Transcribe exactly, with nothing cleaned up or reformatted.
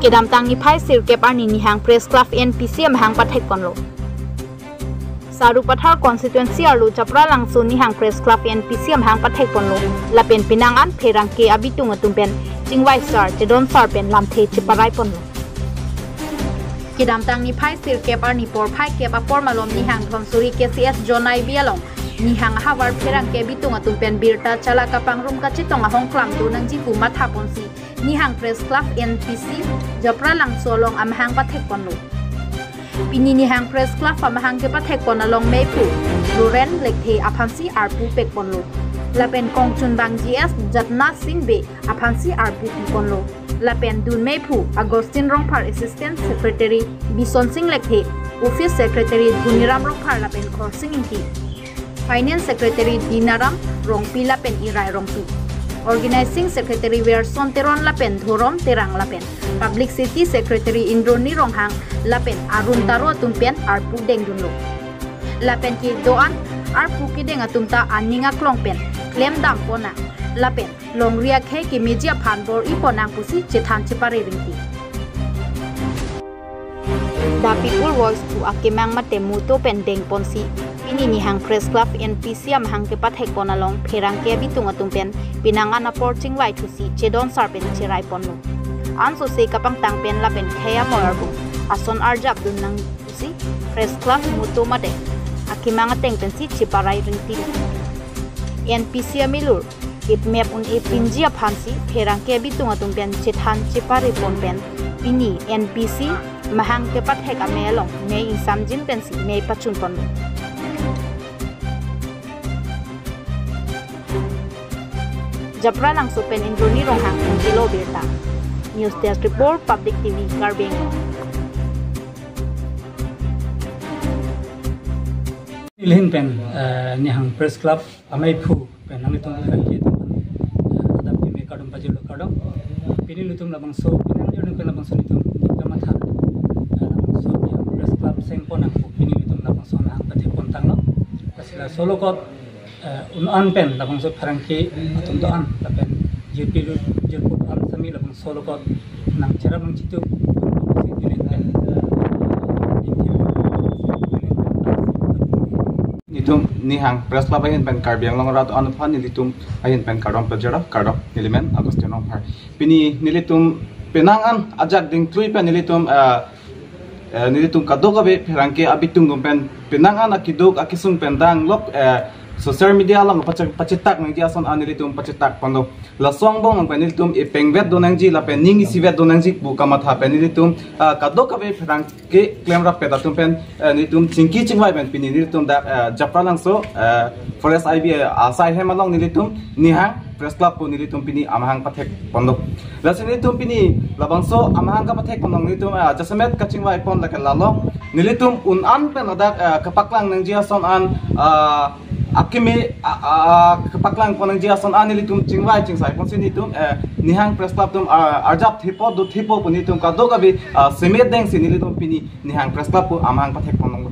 Kedamtang niphai sirkep arni Nihang Press Club N P C amahang pathekponlo. Sarupathar constituency arlo Japralangso Nihang Press Club N P C amahang pathekponlo. Lapen penang an pherangke abitung atum pen chingvai sar, chedon sar pen lamthe cheparaiponlo. Kedamtang niphai sirkep arni porphai kep apor malom Nihang Dhonsuri K C S Zone I B along Nihang ahavar pherangke abitung atum pen birta chala kapangrum kachetong ahong klam do nangji pu mathaponsi Nihang Press Club N P C Japralangso along amahang pathekponlo. Pini Nihang Press Club amahang kepathekpon along meiphu Loren Lekthe aphansi arpu pekponlo. Lapen kongchunbang G S Jatna Singh Bey aphansi arpu piponlo. Lapen dun meiphu Augustine Rongphar, Assistant Secretary Bison Singh Lekthe, Office Secretary Dhoniram Rongphar lapen Khorsing Ingti, Finance Secretary Dinaram Rongpi lapen Irai Rongpi, Organizing Secretary Werson Teron lapen Dhorom Terang lapen Publicity Secretary Indroni Ronghang lapen Arun Taro atum pen arpu dengdunlo. Lapen kedo-an arpu kedeng atum ta aning aklong pen klemdamponang lapen longri akhei kemeji aphan bor-iponang pusi chethan chepare ringti. The People Voice pu akemang mate motto pen dengponsi pini Nihang Press Club N P C amahang kepathekpon along pherangke abitung atum pen penang an apor chingvai thusi chedon sar pen cheraiponlo. Ansose kapangtang pen lapen khei amoi arbung ason arjapdun nang pusi Press Club motto mate akemang ateng pensi cheparai ringti. N P C amilur kepmep un-e pinji aphansi pherangke abitung atum pen chethan cheparepon pen pini N P C amahang kepathek amei along mei ingsamjin pensi mei pachunponlo. Japralangso pen Indroni Ronghang, Angelo Birta. News Desk Report, Public T V, Karbi Anglong. Nelihin pen, eh, Nihang Press Club ameiphu pen nanglitum pen ke, eh, adap keme kardom pajirlo, kardom. Pini nelitum labangso, pini nelitum pen labangso nelitum kamatha, eh, labangso Nihang Press Club sengpon nangpo, pini nelitum labangso nang pathekpon tanglo. Lasi laso along kot, eh, un an pen labangso pherangke atum do-an lapen jirpi ru jirpo do-an sami labangso along kot nangcherap nangchitu. Nelitum Nihang Press Club ahin pen Karbi Anglong arat do-an aphan nelitum ahin pen kardom pajirlo, kardom. Nelimen Augustine Rongphar. Pini nelitum penang an ajak dingklui pen nelitum, eh, eh, nelitum kadokave pherangke abitung atum pen penang an akeduk akesung pen danglok, eh, social media along pache-, pachetak nangji ason an nelitum pachetakponlo. Laso angbong along pen nelitum epengvet do nangji lapen ning isivet do nangji pu kamatha pen nelitum, ah, kadokave pherangke klemrappet atum pen, eh, nelitum chingki chingvai pen pini nelitum dak, eh, Japralangso, eh, Forest I B, eh, asai hem along nelitum Nihang Press Club pu nelitum pini amahang pathekponlo. Lasi nelitum pini labangso amahang kapathekpon along nelitum, ah, jasemet kachingvaipon lake lalo. Nelitum un an pen ladak, ah, kapaklang nangji ason an, ah, akeme, ah, ah, kapaklangpon nangji ason an nelitum chingvai chingsaiponsi nelitum, eh, Nihang Press Club atum, ah, arjap thepo do thepo pu nelitum kadokave, ah, semet dengsi nelitum pini Nihang Press Club pu amahang pathekponlonglo.